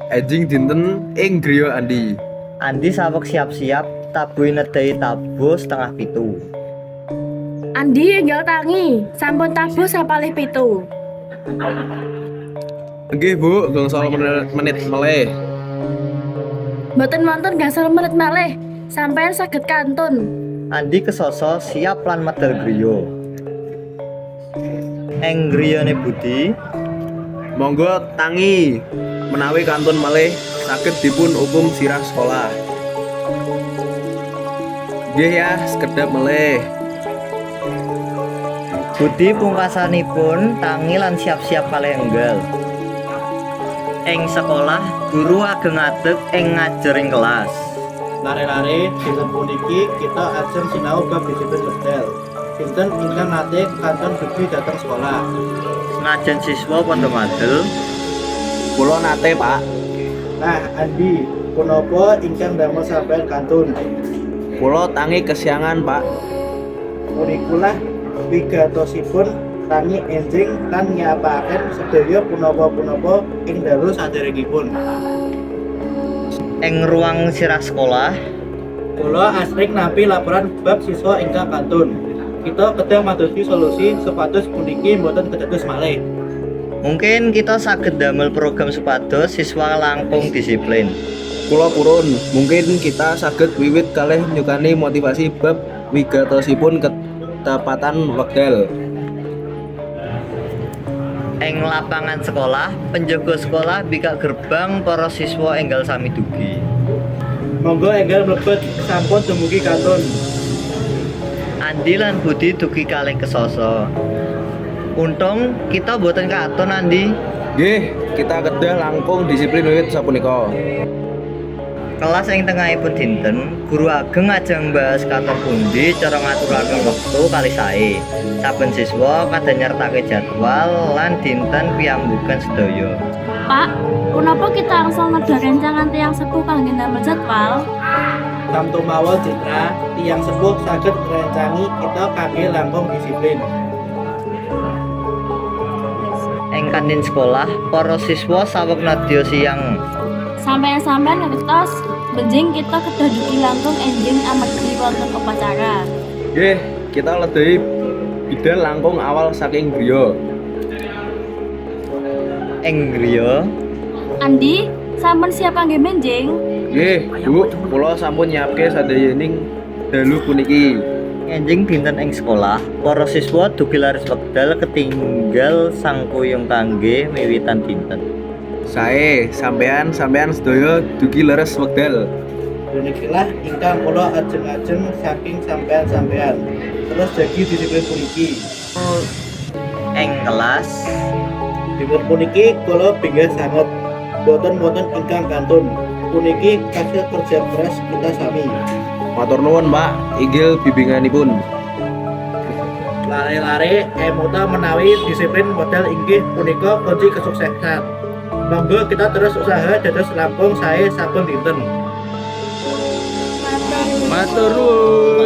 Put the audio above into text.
Enjing dinten ing griya Andi. Andi saweg siap-siap tabuhe nedahi tabuh 6.30. Andi enggal tangi, sampun tabuh 6.25. Nggih, Bu, gangsal menit malih. Mboten wonten gangsal menit malih, sampeyan saged kantun. Andi kesasa siap lan medal griya. Ing griyane Budi, Monggo tangi, menawi kantun malih saged dipun ukum sirah sekolah. Nggih ya, sekedap malih. Budi pungkasanipun tangi lan siap-siap kalih enggal. Ing sekolah, guru ageng ngadeg ing ngajering kelas. Lare-lare, dinten puniki kita ajeng sinau bab disiplin wekdal. Sinten ingkang nate kantun dugi dhateng sekolah? Senajan siswa padha madel, Kula nate, Pak. Nah, Andi, punapa ingkang damel sampeyan kantun? Kula tangi kesiangan, Pak. Punikulah wigatosipun tangi enjing lan nyiapaken sedaya punapa-punapa ing dalu saderengipun. Ing ruang sirah sekolah, Kula asring nampi laporan bab siswa ingkang kantun. Kita kedah madosi solusi supados puniki boten kedados malih. Mungkin kita saged damel program supados siswa langkung disiplin. Kula purun, mungkin kita saged wiwit kalih nyukani motivasi bab wigatosipun ketepatan wekdal. Ing lapangan sekolah, penjaga sekolah bikak gerbang, para siswa enggal sami dugi. Monggo enggal mlebet, sampun dumugi kantun. Andi lan Budi dugi kalih kesasa. Untung kita boten katon, Andi. Nggih, kita kedah langkung disiplin wiwit sapunika. Kelas ing tengahipun dinten, guru ageng ajeng bahas katon pundi cara ngaturaken wektu kalih sae. Saben siswa kedah nyertake jadwal lan dinten piyambukan sedaya. Pak, punapa kita angsal nedha rencangan tiyang sepuh kangge ndamel jadwal? Tamtu mawon, Citra, tiyang sepuh saged ngrencangi kita kangge langkung disiplin. Ing kantin sekolah, para siswa saweg nedya siang. Sampeyan-sampeyan ngertos, benjing kita kedah dugi langkung enjing amargi wonten upacara. Nggih, kita ledehi bidal langkung awal saking griya. Ing griya, Andi, sampun siap kangge benjing? Nggih, Bu, kula sampun nyiapke sadayaning dalu puniki. Enjing dinten ing sekolah, para siswa dugi laris wekdal ketinggal sangkuyung kangge miwitan dinten. Sae, sampean sampean sedaya dugi leres wekdal. Punikilah ingkang kula ajeng-ajeng saking sampean-sampean. Terus jagi disiplin puniki. Ing kelas, Dinten puniki kula bingah sanget. Boten wonten ingkang kantun. Puniki kasil kerja keras kita sami. Matur nuwun, Pak, inggil bimbinganipun. Lare-lare, emuta menawi disiplin model inggih punika kunci kesuksesan. Monggo kita terus usaha dados langkung sae saben dinten. Matur nuwun.